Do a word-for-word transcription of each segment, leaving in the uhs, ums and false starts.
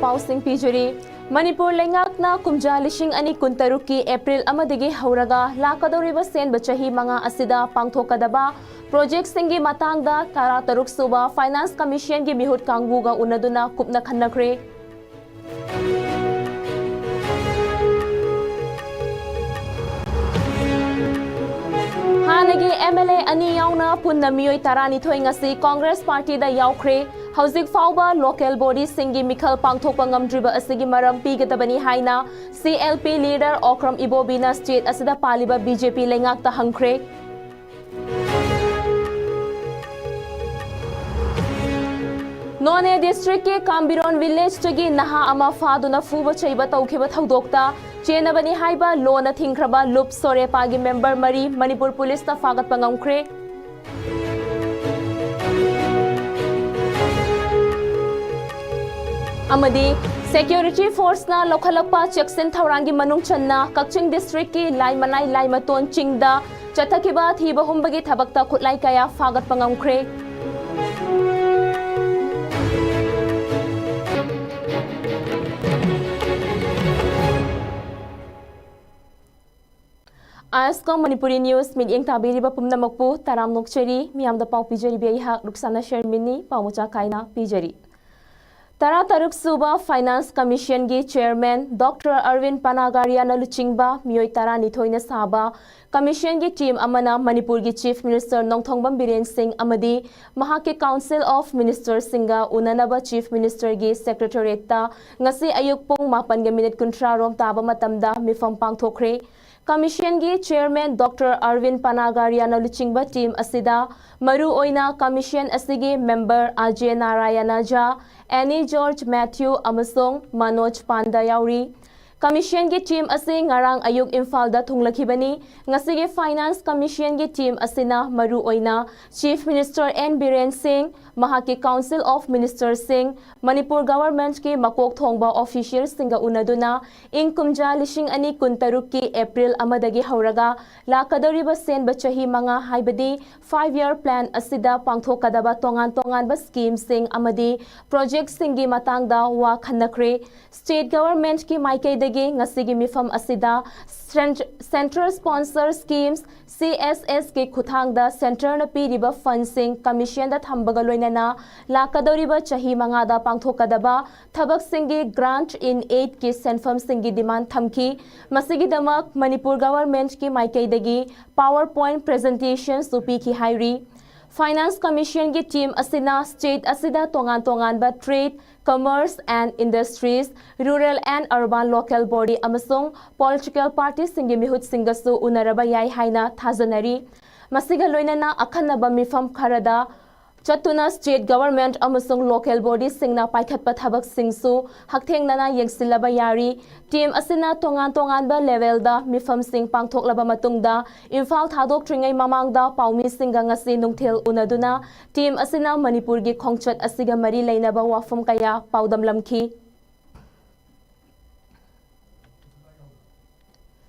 ꯄꯥꯎꯁꯤꯡ ꯄꯤꯖꯔꯤ꯫ ꯃꯅꯤꯄꯨꯔ ꯂꯩꯉꯥꯛꯅ ꯀꯨꯝꯖꯥ ꯂꯤꯁꯤꯡ ꯑꯅꯤ ꯀꯨꯟꯇꯔꯨꯛꯀꯤ ꯑꯦꯄ꯭ꯔꯤꯜ ꯑꯃꯗꯒꯤ ꯍꯧꯔꯒ ꯂꯥꯛꯀꯗꯧꯔꯤꯕ ꯁꯦꯟꯕ ꯆꯍꯤ ꯃꯉꯥ ꯑꯁꯤꯗ ꯄꯥꯡꯊꯣꯛꯀꯗꯕ ꯄ꯭ꯔꯣꯖꯦꯛꯁꯤꯡꯒꯤ ꯃꯇꯥꯡꯗ ꯇꯔꯥꯇꯔꯨꯛ ꯁꯨꯕ ꯐꯥꯏꯅꯥꯟꯁ ꯀꯃꯤꯁꯟꯒꯤ ꯃꯤꯍꯨꯠ ꯀꯥꯡꯕꯨꯒ ꯎꯅꯗꯨꯅ ꯀꯨꯞꯅ ꯈꯟꯅꯈ꯭ꯔꯦ꯫ ꯍꯥꯟꯅꯒꯤ ꯑꯦꯝ ꯑꯦꯜ ꯑꯦ ꯑꯅꯤ ꯌꯥꯎꯅ ꯄꯨꯟꯅ ꯃꯤꯑꯣꯏ ꯇꯔꯥꯅꯤꯊꯣꯏ ꯉꯁꯤ ꯀꯣꯡꯒ꯭ꯔꯦꯁ ꯄꯥꯔꯇꯤꯗ ꯌꯥꯎꯈ꯭ꯔꯦ꯫ ꯍꯧꯖꯤꯛ ꯐꯥꯎꯕ ꯂꯣꯀꯦꯜ ꯕꯣꯗꯤꯁꯤꯡꯒꯤ ꯃꯤꯈꯜ ꯄꯥꯡꯊꯣꯛꯄ ꯉꯝꯗ꯭ꯔꯤꯕ ꯑꯁꯤꯒꯤ ꯃꯔꯝ ꯄꯤꯒꯗꯕꯅꯤ ꯍꯥꯏꯅ C L P leader Okram ꯏꯕꯣꯕꯤꯅ ꯁ꯭ꯇꯦꯠ ꯑꯁꯤꯗ ꯄꯥꯜꯂꯤꯕ ꯕꯤ ꯖꯦ ꯄꯤ ꯂꯩꯉꯥꯛꯇ ꯍꯪꯈ꯭ꯔꯦ꯫ ꯅꯣꯅꯦ ꯗꯤꯁꯇ꯭ꯔꯤꯛꯀꯤ ꯀꯥꯝꯕꯤꯔꯣꯟ ꯚꯤꯂꯦꯖꯇꯒꯤ ꯅꯍꯥ ꯑꯃ ꯐꯥꯗꯨꯅ ꯐꯨꯕ ꯆꯩꯕ ꯇꯧꯈꯤꯕ ꯊꯧꯗꯣꯛꯇ ꯆꯦꯟꯅꯕꯅꯤ ꯍꯥꯏꯕ ꯂꯣꯅ ꯊꯤꯡꯈ꯭ꯔꯕ ꯂꯨꯞ ꯁꯣꯔꯦꯄꯥꯒꯤ ꯃꯦꯝꯕꯔ ꯃꯔꯤ ꯃꯅꯤꯄꯨꯔ ꯄꯨꯂꯤꯁꯅ ꯐꯥꯒꯠꯄ ꯉꯝꯈ꯭ꯔꯦ꯫ ꯑꯃꯗꯤ ꯁꯦꯀ꯭ꯌꯨꯔꯤꯇꯤ ꯐꯣꯔꯁꯅ ꯂꯧꯈꯠꯂꯛꯄ ꯆꯦꯛꯁꯤꯟ ꯊꯧꯔꯥꯡꯒꯤ ꯃꯅꯨꯡ ꯆꯟꯅ ꯀꯛꯆꯤꯡ ꯗꯤꯁꯇ꯭ꯔꯤꯛꯀꯤ ꯂꯥꯏꯃꯅꯥꯏ ꯂꯥꯏꯃꯇꯣꯟ ꯆꯤꯡꯗ ꯆꯠꯊꯈꯤꯕ ꯊꯤꯕ ꯍꯨꯝꯕꯒꯤ ꯊꯕꯛꯇ ꯈꯨꯠꯂꯥꯏ ꯀꯌꯥ ꯐꯥꯒꯠꯄ ꯉꯝꯈ꯭ꯔꯦ꯫ ꯑꯥꯏ ꯑꯦꯁ ꯀꯣꯝ ꯃꯅꯤꯄꯨꯔꯤ ꯅ꯭ꯌꯨꯁ ꯃꯤꯠꯌꯦꯡ ꯇꯥꯕꯤꯔꯤꯕ ꯄꯨꯝꯅꯃꯛꯄꯨ ꯇꯔꯥꯝꯅ ꯑꯣꯛꯆꯔꯤ꯫ ꯃꯤꯌꯥꯝꯗ ꯄꯥꯎ ꯄꯤꯖꯔꯤꯕꯤ ꯑꯩꯍꯥꯛ ꯔꯨꯛꯁꯥꯅꯥ ꯁꯔꯃꯤꯟꯅꯤ꯫ ꯄꯥꯎ ꯃꯆꯥ ꯈꯥꯏꯅ ꯄꯤꯖꯔꯤ꯫ ꯇꯔꯥꯇꯔꯨꯛ ꯁꯨꯕ ꯐꯥꯏꯅꯥꯟꯁ ꯀꯃꯤꯁꯟꯒꯤ ꯆꯦꯌꯔꯃꯦꯟ ꯗꯣꯛꯇꯔ ꯑꯔꯕꯤꯟ ꯄꯅꯥꯒꯥꯔꯤꯌꯥꯅ ꯂꯨꯆꯤꯡꯕ ꯃꯤꯑꯣꯏ ꯇꯔꯥꯅꯤꯊꯣꯏꯅ ꯁꯥꯕ ꯀꯃꯤꯁꯟꯒꯤ ꯇꯤꯝ ꯑꯃꯅ ꯃꯅꯤꯄꯨꯔꯒꯤ ꯆꯤꯐ ꯃꯤꯅꯤꯁꯇꯔ ꯅꯣꯡꯊꯣꯝꯕꯝ ꯕꯤꯔꯦꯟ ꯁꯤꯡ ꯑꯃꯗꯤ ꯃꯍꯥꯛꯀꯤ ꯀꯥꯎꯟꯁꯤꯜ ꯑꯣꯐ ꯃꯤꯅꯤꯁꯇꯔꯁꯤꯡꯒ ꯎꯅꯅꯕ ꯆꯤꯐ ꯃꯤꯅꯤꯁꯇꯔꯒꯤ ꯁꯦꯀ꯭ꯔꯦꯇꯔꯤꯌꯦꯠꯇ ꯉꯁꯤ ꯑꯌꯨꯛ ꯄꯨꯡ ꯃꯥꯄꯟꯒ ꯃꯤꯅꯤꯠ ꯀꯨꯟꯊ꯭ꯔꯥ ꯔꯣꯝ ꯇꯥꯕ ꯃꯇꯝꯗ ꯃꯤꯐꯝ ꯄꯥꯡꯊꯣꯛꯈ꯭ꯔꯦ꯫ ꯀꯃꯤꯁꯟꯒꯤ ꯆꯦꯌꯔꯃꯦꯟ ꯗꯣꯛꯇꯔ ꯑꯔꯕꯤꯟ ꯄꯅꯥꯒꯥꯔꯤꯌꯥꯅ ꯂꯨꯆꯤꯡꯕ ꯇꯤꯝ ꯑꯁꯤꯗ ꯃꯔꯨꯑꯣꯏꯅ ꯀꯃꯤꯁꯟ ꯑꯁꯤꯒꯤ ꯃꯦꯝꯕꯔ ꯑꯖꯦ ꯅꯥꯔꯥꯌꯅ ꯖꯥ, ꯑꯦꯅꯤ ꯖꯣꯔꯖ ꯃꯦꯊ꯭ꯌꯨ ꯑꯃꯁꯨꯡ ꯃꯅꯣꯖ ꯄꯥꯟꯗ ꯌꯥꯎꯔꯤ꯫ Commissionꯒꯤ team ꯑꯁꯤ ꯉꯔꯥꯡ ꯑꯌꯨꯛ ꯏꯝꯐꯥꯜꯗ ꯊꯨꯡꯂꯈꯤꯕꯅꯤ꯫ ꯉꯁꯤꯒꯤ Finance Commissionꯒꯤ team ꯑꯁꯤꯅ ꯃꯔꯨ ꯑꯣꯏꯅ Chief Minister N ꯕꯤꯔꯦꯟ ꯁꯤꯡ, ꯃꯍꯥꯛꯀꯤ Council of Ministerꯁꯤꯡ, ꯃꯅꯤꯄꯨꯔ Governmentꯀꯤ ꯃꯀꯣꯛ ꯊꯣꯡꯕ officialꯁꯤꯡꯒ ꯎꯅꯗꯨꯅ ꯏꯪ ꯀꯨꯝꯖꯥ ꯂꯤꯁꯤꯡ ꯑꯅꯤ ꯀꯨꯟꯇꯔꯨꯛꯀꯤ April ꯑꯃꯗꯒꯤ ꯍꯧꯔꯒ ꯂꯥꯛꯀꯗꯧꯔꯤꯕ ꯁꯦꯟꯕ ꯆꯍꯤ ꯃꯉꯥ, ꯍꯥꯏꯕꯗꯤ five year plan ꯑꯁꯤꯗ ꯄꯥꯡꯊꯣꯛꯀꯗꯕ ꯇꯣꯉꯥꯟ ꯇꯣꯉꯥꯟꯕ schemeꯁꯤꯡ ꯑꯃꯗꯤ projectꯁꯤꯡꯒꯤ ꯃꯇꯥꯡꯗ ꯋꯥ ꯈꯟꯅꯈ꯭ꯔꯦ꯫ State Governmentꯀꯤ ꯃꯥꯏꯀꯩꯗꯒꯤ ꯉꯁꯤꯒꯤ ꯃꯤꯐꯝ ꯑꯁꯤꯗ Cent-, Central Sponsor Schemes, C S Sꯀꯤ ꯈꯨꯠꯊꯥꯡꯗ Centreꯅ ꯄꯤꯔꯤꯕ fundꯁꯤꯡ Commissionꯗ ꯊꯝꯕꯒ ꯂꯣꯏꯅꯅ ꯂꯥꯛꯀꯗꯧꯔꯤꯕ ꯆꯍꯤ ꯃꯉꯥꯗ ꯄꯥꯡꯊꯣꯛꯀꯗꯕ ꯊꯕꯛꯁꯤꯡꯒꯤ Grant in Aidꯀꯤ ꯁꯦꯟꯐꯝꯁꯤꯡꯒꯤ demand ꯊꯝꯈꯤ꯫ ꯃꯁꯤꯒꯤꯗꯃꯛ ꯃꯅꯤꯄꯨꯔ Governmentꯀꯤ ꯃꯥꯏꯀꯩꯗꯒꯤ PowerPoint presentationꯁꯨ ꯄꯤꯈꯤ ꯍꯥꯏꯔꯤ꯫ Finance Commissionꯒꯤ team ꯑꯁꯤꯅ state ꯑꯁꯤꯗ ꯇꯣꯉꯥꯟ ꯇꯣꯉꯥꯟꯕ trade, commerce and industries, rural and urban local body ꯑꯃꯁꯨꯡ political partyꯁꯤꯡꯒꯤ ꯃꯤꯍꯨꯠꯁꯤꯡꯒꯁꯨ ꯎꯅꯔꯕ ꯌꯥꯏ ꯍꯥꯏꯅ ꯊꯥꯖꯅꯔꯤ꯫ ꯃꯁꯤꯒ ꯂꯣꯏꯅꯅ ꯑꯈꯟꯅꯕ ꯃꯤꯐꯝ ꯈꯔꯗ ꯆꯠꯇꯨꯅ state government ꯑꯃꯁꯨꯡ local bodyꯁꯤꯡꯅ ꯄꯥꯏꯈꯠꯄ ꯊꯕꯛꯁꯤꯡꯁꯨ ꯍꯛꯊꯦꯡꯅꯅ ꯌꯦꯡꯁꯤꯜꯂꯕ ꯌꯥꯔꯤ꯫ Team ꯑꯁꯤꯅ ꯇꯣꯉꯥꯟ ꯇꯣꯉꯥꯟꯕ levelꯗ ꯃꯤꯐꯝꯁꯤꯡ ꯄꯥꯡꯊꯣꯛꯂꯕ ꯃꯇꯨꯡꯗ ꯏꯝꯐꯥꯜ ꯊꯥꯗꯣꯛꯇ꯭ꯔꯤꯉꯩ ꯃꯃꯥꯡꯗ ꯄꯥꯎꯃꯤꯁꯤꯡꯒ ꯉꯁꯤ ꯅꯨꯡꯊꯤꯜ ꯎꯅꯗꯨꯅ team ꯑꯁꯤꯅ ꯃꯅꯤꯄꯨꯔꯒꯤ ꯈꯣꯡꯆꯠ ꯑꯁꯤꯒ ꯃꯔꯤ ꯂꯩꯅꯕ ꯋꯥꯐꯝ ꯀꯌꯥ ꯄꯥꯎꯗꯝꯂꯝꯈꯤ꯫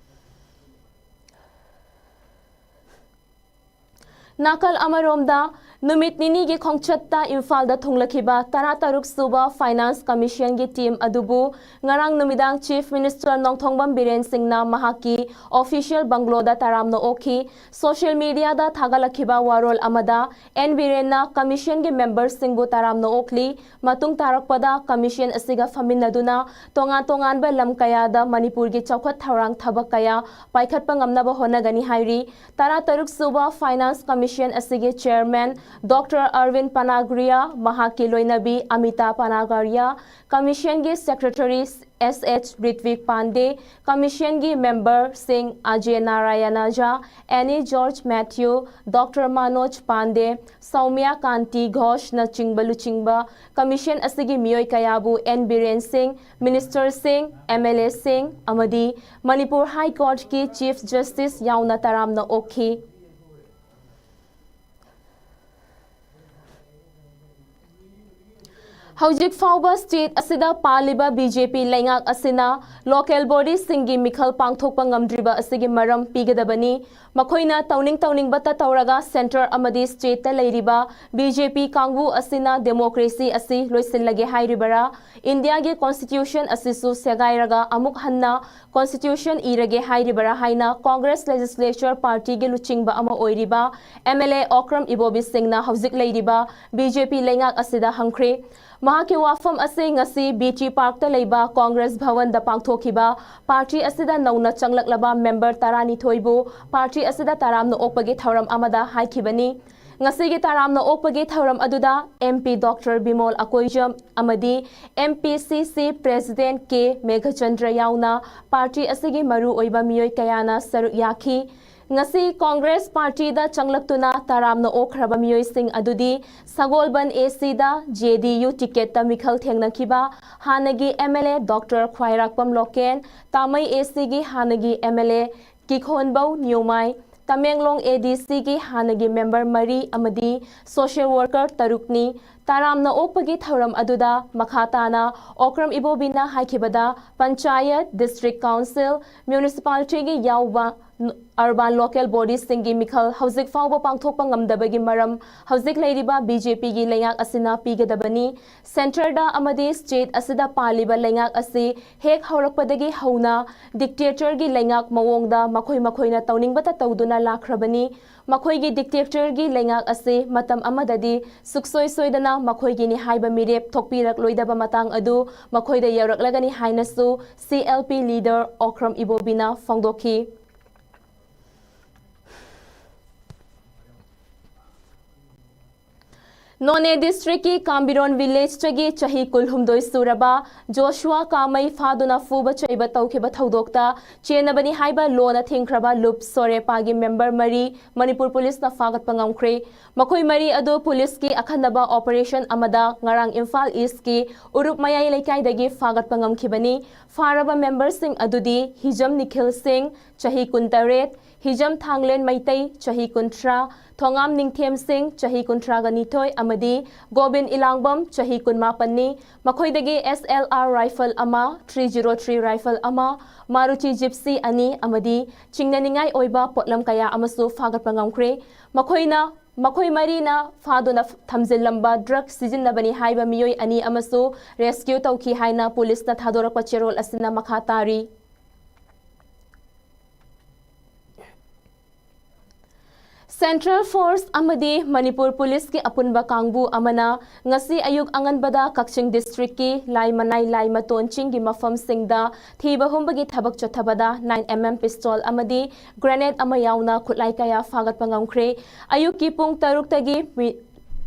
ꯅꯥꯀꯜ ꯑꯃꯔꯣꯝꯗ, ꯅꯨꯃꯤꯠ ꯅꯤꯅꯤꯒꯤ ꯈꯣꯡꯆꯠꯇ ꯏꯝꯐꯥꯜꯗ ꯊꯨꯡꯂꯈꯤꯕ ꯇꯔꯥꯇꯔꯨꯛ ꯁꯨꯕ Finance Commissionꯒꯤ team ꯑꯗꯨꯕꯨ ꯉꯔꯥꯡ ꯅꯨꯃꯤꯗꯥꯡ Chief Minister ꯅꯣꯡꯊꯣꯡꯕꯝ ꯕꯤꯔꯦꯟ ꯁꯤꯡꯅ ꯃꯍꯥꯛꯀꯤ official bungalowꯗ ꯇꯔꯥꯝꯅ ꯑꯣꯛꯈꯤ꯫ Social mediaꯗ ꯊꯥꯒꯠꯂꯛꯈꯤꯕ ꯋꯥꯔꯣꯜ ꯑꯃꯗ N ꯕꯤꯔꯦꯟꯅ Commissionꯒꯤ memberꯁꯤꯡꯕꯨ ꯇꯔꯥꯝꯅ ꯑꯣꯛꯂꯤ꯫ ꯃꯇꯨꯡ ꯇꯥꯔꯛꯄꯗ Commission ꯑꯁꯤꯒ ꯐꯝꯃꯤꯟꯅꯗꯨꯅ ꯇꯣꯉꯥꯟ ꯇꯣꯉꯥꯟꯕ ꯂꯝ ꯀꯌꯥꯗ ꯃꯅꯤꯄꯨꯔꯒꯤ ꯆꯥꯎꯈꯠ ꯊꯧꯔꯥꯡ ꯊꯕꯛ ꯀꯌꯥ ꯄꯥꯏꯈꯠꯄ ꯉꯝꯅꯕ ꯍꯣꯠꯅꯒꯅꯤ ꯍꯥꯏꯔꯤ꯫ ꯇꯔꯥꯇꯔꯨꯛ ꯁꯨꯕ Finance Commission ꯑꯁꯤꯒꯤ Chairman Doctor Arvind Panagarya, ꯃꯍꯥꯛꯀꯤ ꯂꯣꯏꯅꯕꯤ Amita Panagarya, Commissionꯒꯤ Secretary ꯑꯦꯁ ꯑꯦꯆ ꯔꯤꯇ꯭ꯋꯤꯛ ꯄꯥꯟꯗꯦ, ꯀꯃꯤꯁꯟꯒꯤ ꯃꯦꯝꯕꯔꯁꯤꯡ ꯑꯖꯦ ꯅꯥꯔꯥꯌꯅ ꯖꯥ, ꯑꯦꯅꯤ ꯖꯣꯔꯖ ꯃꯦꯊ꯭ꯌꯨ, ꯗꯣꯛꯇꯔ ꯃꯅꯣꯖ ꯄꯥꯟꯗꯦ, ꯁꯧꯃ꯭ꯌꯥ ꯀꯥꯟꯇꯤ ꯘꯣꯁꯅꯆꯤꯡꯕ ꯂꯨꯆꯤꯡꯕ ꯀꯃꯤꯁꯟ ꯑꯁꯤꯒꯤ ꯃꯤꯑꯣꯏ ꯀꯌꯥꯕꯨ ꯑꯦꯟ ꯕꯤꯔꯦꯟ ꯁꯤꯡ, ꯃꯤꯅꯤꯁꯇꯔꯁꯤꯡ, ꯑꯦꯝ ꯑꯦꯜ ꯑꯦꯁꯤꯡ ꯑꯃꯗꯤ ꯃꯅꯤꯄꯨꯔ ꯍꯥꯏ ꯀꯣꯔꯠꯀꯤ ꯆꯤꯐ ꯖꯁꯇꯤꯁ ꯌꯥꯎꯅ ꯇꯔꯥꯝꯅ ꯑꯣꯛꯈꯤ꯫ ꯍꯧꯖꯤꯛ ꯐꯥꯎꯕ ꯁ꯭ꯇꯦꯠ ꯑꯁꯤꯗ ꯄꯥꯜꯂꯤꯕ ꯕꯤ ꯖꯦ ꯄꯤ ꯂꯩꯉꯥꯛ ꯑꯁꯤꯅ ꯂꯣꯀꯦꯜ ꯕꯣꯗꯤꯁꯤꯡꯒꯤ ꯃꯤꯈꯜ ꯄꯥꯡꯊꯣꯛꯄ ꯉꯝꯗ꯭ꯔꯤꯕ ꯑꯁꯤꯒꯤ ꯃꯔꯝ ꯄꯤꯒꯗꯕꯅꯤ꯫ ꯃꯈꯣꯏꯅ ꯇꯧꯅꯤꯡ ꯇꯧꯅꯤꯡꯕꯇ ꯇꯧꯔꯒ ꯁꯦꯟꯇꯔ ꯑꯃꯗꯤ ꯁ꯭ꯇꯦꯠꯇ ꯂꯩꯔꯤꯕ ꯕꯤ ꯖꯦ ꯄꯤ ꯀꯥꯡꯕꯨ ꯑꯁꯤꯅ ꯗꯦꯃꯣꯀ꯭ꯔꯦꯁꯤ ꯑꯁꯤ ꯂꯣꯏꯁꯤꯜꯂꯒꯦ ꯍꯥꯏꯔꯤꯕꯔꯥ? ꯏꯟꯗꯤꯌꯥꯒꯤ ꯀꯣꯟꯁꯇꯤꯇ꯭ꯌꯨꯁꯟ ꯑꯁꯤꯁꯨ ꯁꯦꯒꯥꯏꯔꯒ ꯑꯃꯨꯛ ꯍꯟꯅ ꯀꯣꯟꯁꯇꯤꯇ꯭ꯌꯨꯁꯟ ꯏꯔꯒꯦ ꯍꯥꯏꯔꯤꯕꯔꯥ ꯍꯥꯏꯅ ꯀꯣꯡꯒ꯭ꯔꯦꯁ ꯂꯦꯖꯤꯁꯂꯦꯆꯔ ꯄꯥꯔꯇꯤꯒꯤ ꯂꯨꯆꯤꯡꯕ ꯑꯃ ꯑꯣꯏꯔꯤꯕ ꯑꯦꯝ ꯑꯦꯜ ꯑꯦ ꯑꯣꯀ꯭ꯔꯝ ꯏꯕꯣꯕꯤ ꯁꯤꯡꯅ ꯍꯧꯖꯤꯛ ꯂꯩꯔꯤꯕ ꯕꯤ ꯖꯦ ꯄꯤ ꯂꯩꯉꯥꯛ ꯑꯁꯤꯗ ꯍꯪꯈ꯭ꯔꯦ꯫ ꯃꯍꯥꯛꯀꯤ ꯋꯥꯐꯝ ꯑꯁꯤ ꯉꯁꯤ ꯕꯤ ꯇꯤ ꯄꯥꯔꯛꯇ ꯂꯩꯕ ꯀꯣꯡꯒ꯭ꯔꯦꯁ ꯚꯋꯟꯗ ꯄꯥꯡꯊꯣꯛꯈꯤꯕ ꯄꯥꯔꯇꯤ ꯑꯁꯤꯗ ꯅꯧꯅ ꯆꯪꯂꯛꯂꯕ ꯃꯦꯝꯕꯔ ꯇꯔꯥꯅꯤꯊꯣꯏꯕꯨ ꯄꯥꯔꯇꯤ ꯑꯁꯤꯗ ꯇꯔꯥꯝꯅ ꯑꯣꯛꯄꯒꯤ ꯊꯧꯔꯝ ꯑꯃꯗ ꯍꯥꯏꯈꯤꯕꯅꯤ꯫ ꯉꯁꯤꯒꯤ ꯇꯔꯥꯝꯅ ꯑꯣꯛꯄꯒꯤ ꯊꯧꯔꯝ ꯑꯗꯨꯗ M P doctor Bimol Akoijam ꯑꯃꯗꯤ ꯑꯦꯝ ꯄꯤ ꯁꯤ ꯁꯤ ꯄ꯭ꯔꯦꯁꯤꯗꯦꯟꯠ ꯀꯦ ꯃꯦꯘꯆꯟꯗ꯭ꯔ ꯌꯥꯎꯅ ꯄꯥꯔꯇꯤ ꯑꯁꯤꯒꯤ ꯃꯔꯨꯑꯣꯏꯕ ꯃꯤꯑꯣꯏ ꯀꯌꯥꯅ ꯁꯔꯨꯛ ꯌꯥꯈꯤ꯫ ꯉꯁꯤ ꯀꯣꯡꯒ꯭ꯔꯦꯁ ꯄꯥꯔꯇꯤꯗ ꯆꯪꯂꯛꯇꯨꯅ ꯇꯔꯥꯝꯅ ꯑꯣꯛꯈ꯭ꯔꯕ ꯃꯤꯑꯣꯏꯁꯤꯡ ꯑꯗꯨꯗꯤ ꯁꯒꯣꯜꯕꯟ ꯑꯦ ꯁꯤꯗ ꯖꯦ ꯗꯤ ꯌꯨ ꯇꯤꯀꯦꯠꯇ ꯃꯤꯈꯜ ꯊꯦꯡꯅꯈꯤꯕ ꯍꯥꯟꯅꯒꯤ ꯑꯦꯝ ꯑꯦꯜ ꯑꯦ ꯗꯣꯛꯇꯔ ꯈ꯭ꯋꯥꯏꯔꯥꯛꯄꯝ ꯂꯣꯀꯦꯟ, ꯇꯥꯃꯩ ꯑꯦ ꯁꯤꯒꯤ ꯍꯥꯟꯅꯒꯤ ꯑꯦꯝ ꯑꯦꯜ ꯑꯦ ꯀꯤꯈꯣꯟꯕꯧ ꯅ꯭ꯌꯨꯃꯥꯏ, ꯇꯃꯦꯡꯂꯣꯡ ꯑꯦ ꯗꯤ ꯁꯤꯒꯤ ꯍꯥꯟꯅꯒꯤ ꯃꯦꯝꯕꯔ ꯃꯔꯤ ꯑꯃꯗꯤ ꯁꯣꯁꯤꯌꯦꯜ ꯋꯥꯔꯀꯔ ꯇꯔꯨꯛꯅꯤ꯫ ꯇꯔꯥꯝꯅ ꯑꯣꯛꯄꯒꯤ ꯊꯧꯔꯝ ꯑꯗꯨꯗ ꯃꯈꯥ ꯇꯥꯅ ꯑꯣꯀ꯭ꯔꯝ ꯏꯕꯣꯕꯤꯅ ꯍꯥꯏꯈꯤꯕꯗ, ꯄꯟꯆꯥꯌꯠ, ꯗꯤꯁꯇ꯭ꯔꯤꯛ ꯀꯥꯎꯟꯁꯤꯜ, ꯃ꯭ꯌꯨꯅꯤꯁꯤꯄꯥꯂꯤꯇꯤꯒꯤ ꯌꯥꯎꯕ ꯑꯔꯕꯥꯟ ꯂꯣꯀꯦꯜ ꯕꯣꯗꯤꯁꯤꯡꯒꯤ ꯃꯤꯈꯜ ꯍꯧꯖꯤꯛ ꯐꯥꯎꯕ ꯄꯥꯡꯊꯣꯛꯄ ꯉꯝꯗꯕꯒꯤ ꯃꯔꯝ ꯍꯧꯖꯤꯛ ꯂꯩꯔꯤꯕ ꯕꯤ ꯖꯦ ꯄꯤꯒꯤ ꯂꯩꯉꯥꯛ ꯑꯁꯤꯅ ꯄꯤꯒꯗꯕꯅꯤ꯫ ꯁꯦꯟꯇꯔꯗ ꯑꯃꯗꯤ ꯁ꯭ꯇꯦꯠ ꯑꯁꯤꯗ ꯄꯥꯜꯂꯤꯕ ꯂꯩꯉꯥꯛ ꯑꯁꯤ ꯍꯦꯛ ꯍꯧꯔꯛꯄꯗꯒꯤ ꯍꯧꯅ ꯗꯤꯛꯇꯦꯇꯔꯒꯤ ꯂꯩꯉꯥꯛ ꯃꯑꯣꯡꯗ ꯃꯈꯣꯏ ꯃꯈꯣꯏꯅ ꯇꯧꯅꯤꯡꯕꯇ ꯇꯧꯗꯨꯅ ꯂꯥꯛꯈ꯭ꯔꯕꯅꯤ꯫ ꯃꯈꯣꯏꯒꯤ ꯗꯤꯛꯇꯦꯇꯔꯒꯤ ꯂꯩꯉꯥꯛ ꯑꯁꯤ ꯃꯇꯝ ꯑꯃꯗꯗꯤ ꯁꯨꯛꯁꯣꯏ ꯁꯣꯏꯗꯅ ꯃꯈꯣꯏꯒꯤꯅꯤ ꯍꯥꯏꯕ ꯃꯤꯔꯦꯞ ꯊꯣꯛꯄꯤꯔꯛꯂꯣꯏꯗꯕ ꯃꯇꯥꯡ ꯑꯗꯨ ꯃꯈꯣꯏꯗ ꯌꯧꯔꯛꯂꯒꯅꯤ ꯍꯥꯏꯅꯁꯨ C L P leader Okram ꯏꯕꯣꯕꯤꯅ ꯐꯣꯡꯗꯣꯛꯈꯤ꯫ ꯅꯣꯅꯦ ꯗꯤꯁꯇ꯭ꯔꯤꯛꯀꯤ ꯀꯥꯝꯕꯤꯔꯣꯟ ꯚꯤꯂꯦꯖꯇꯒꯤ ꯆꯍꯤ ꯀꯨꯟꯍꯨꯝꯗꯣꯏ ꯁꯨꯔꯕ ꯖꯣꯁꯨꯋꯥ ꯀꯥꯃꯩ ꯐꯥꯗꯨꯅ ꯐꯨꯕ ꯆꯩꯕ ꯇꯧꯈꯤꯕ ꯊꯧꯗꯣꯛꯇ ꯆꯦꯟꯅꯕꯅꯤ ꯍꯥꯏꯕ ꯂꯣꯅ ꯊꯤꯡꯈ꯭ꯔꯕ ꯂꯨꯞ ꯁꯣꯔꯦꯄꯥꯒꯤ ꯃꯦꯝꯕꯔ ꯃꯔꯤ ꯃꯅꯤꯄꯨꯔ ꯄꯨꯂꯤꯁꯅ ꯐꯥꯒꯠꯄ ꯉꯝꯈ꯭ꯔꯦ꯫ ꯃꯈꯣꯏ ꯃꯔꯤ ꯑꯗꯨ ꯄꯨꯂꯤꯁꯀꯤ ꯑꯈꯟꯅꯕ ꯑꯣꯄꯔꯦꯁꯟ ꯑꯃꯗ ꯉꯔꯥꯡ ꯏꯝꯐꯥꯜ ꯏꯁꯀꯤ ꯎꯔꯨꯞ ꯃꯌꯥꯏ ꯂꯩꯀꯥꯏꯗꯒꯤ ꯐꯥꯒꯠꯄ ꯉꯝꯈꯤꯕꯅꯤ꯫ ꯐꯥꯔꯕ ꯃꯦꯝꯕꯔꯁꯤꯡ ꯑꯗꯨꯗꯤ ꯍꯤꯖꯝ ꯅꯤꯈꯤꯜ ꯁꯤꯡ, ꯆꯍꯤ ꯀꯨꯟꯇꯔꯦꯠ, ꯍꯤꯖꯝ ꯊꯥꯡꯂꯦꯟ ꯃꯩꯇꯩ, ꯆꯍꯤ ꯀꯨꯟꯊ꯭ꯔꯥ, ꯊꯣꯉꯥꯝ ꯅꯤꯡꯊꯦꯝ ꯁꯤꯡ, ꯆꯍꯤ ꯀꯨꯟꯊ꯭ꯔꯥꯒ ꯅꯤꯊꯣꯏ ꯑꯃꯗꯤ ꯒꯣꯕꯤꯟ ꯏꯂꯥꯡꯕꯝ, ꯆꯍꯤ ꯀꯨꯟꯃꯥꯄꯟꯅꯤ꯫ ꯃꯈꯣꯏꯗꯒꯤ ꯑꯦꯁ ꯑꯦꯜ ꯑꯥꯔ ꯔꯥꯏꯐꯜ ꯑꯃ, ꯊ꯭ꯔꯤ ꯖꯤꯔꯣ ꯊ꯭ꯔꯤ ꯔꯥꯏꯐꯜ ꯑꯃ, ꯃꯥꯔꯨꯇꯤ ꯖꯤꯞꯁꯤ ꯑꯅꯤ ꯑꯃꯗꯤ ꯆꯤꯡꯅꯅꯤꯡꯉꯥꯏ ꯑꯣꯏꯕ ꯄꯣꯠꯂꯝ ꯀꯌꯥ ꯑꯃꯁꯨ ꯐꯥꯒꯠꯄ ꯉꯝꯈ꯭ꯔꯦ꯫ ꯃꯈꯣꯏꯅ, ꯃꯈꯣꯏ ꯃꯔꯤꯅ ꯐꯥꯗꯨꯅ ꯊꯝꯖꯤꯜꯂꯝꯕ ꯗ꯭ꯔꯒ ꯁꯤꯖꯤꯟꯅꯕꯅꯤ ꯍꯥꯏꯕ ꯃꯤꯑꯣꯏ ꯑꯅꯤ ꯑꯃꯁꯨ ꯔꯦꯁꯀ꯭ꯌꯨ ꯇꯧꯈꯤ ꯍꯥꯏꯅ ꯄꯨꯂꯤꯁꯅ ꯊꯥꯗꯣꯔꯛꯄ ꯆꯦꯔꯣꯜ ꯑꯁꯤꯅ ꯃꯈꯥ ꯇꯥꯔꯤ꯫ ꯁꯦꯟꯇ꯭ꯔꯦꯜ ꯐꯣꯔꯁ ꯑꯃꯗꯤ ꯃꯅꯤꯄꯨꯔ ꯄꯨꯂꯤꯁꯀꯤ ꯑꯄꯨꯟꯕ ꯀꯥꯡꯕꯨ ꯑꯃꯅ ꯉꯁꯤ ꯑꯌꯨꯛ ꯑꯉꯟꯕꯗ ꯀꯛꯆꯤꯡ ꯗꯤꯁꯇ꯭ꯔꯤꯛꯀꯤ ꯂꯥꯏꯃꯅꯥꯏ ꯂꯥꯏꯃꯇꯣꯟ ꯆꯤꯡꯒꯤ ꯃꯐꯝꯁꯤꯡꯗ ꯊꯤꯕ ꯍꯨꯝꯕꯒꯤ ꯊꯕꯛ ꯆꯠꯊꯕꯗ ꯅꯥꯏꯟ ꯑꯦꯝ ꯑꯦꯝ ꯄꯤꯁꯇꯣꯜ ꯑꯃꯗꯤ ꯒ꯭ꯔꯦꯅꯦꯗ ꯑꯃ ꯌꯥꯎꯅ ꯈꯨꯠꯂꯥꯏ ꯀꯌꯥ ꯐꯥꯒꯠꯄ ꯉꯝꯈ꯭ꯔꯦ꯫ ꯑꯌꯨꯛꯀꯤ ꯄꯨꯡ ꯇꯔꯨꯛꯇꯒꯤ ꯃꯤ-,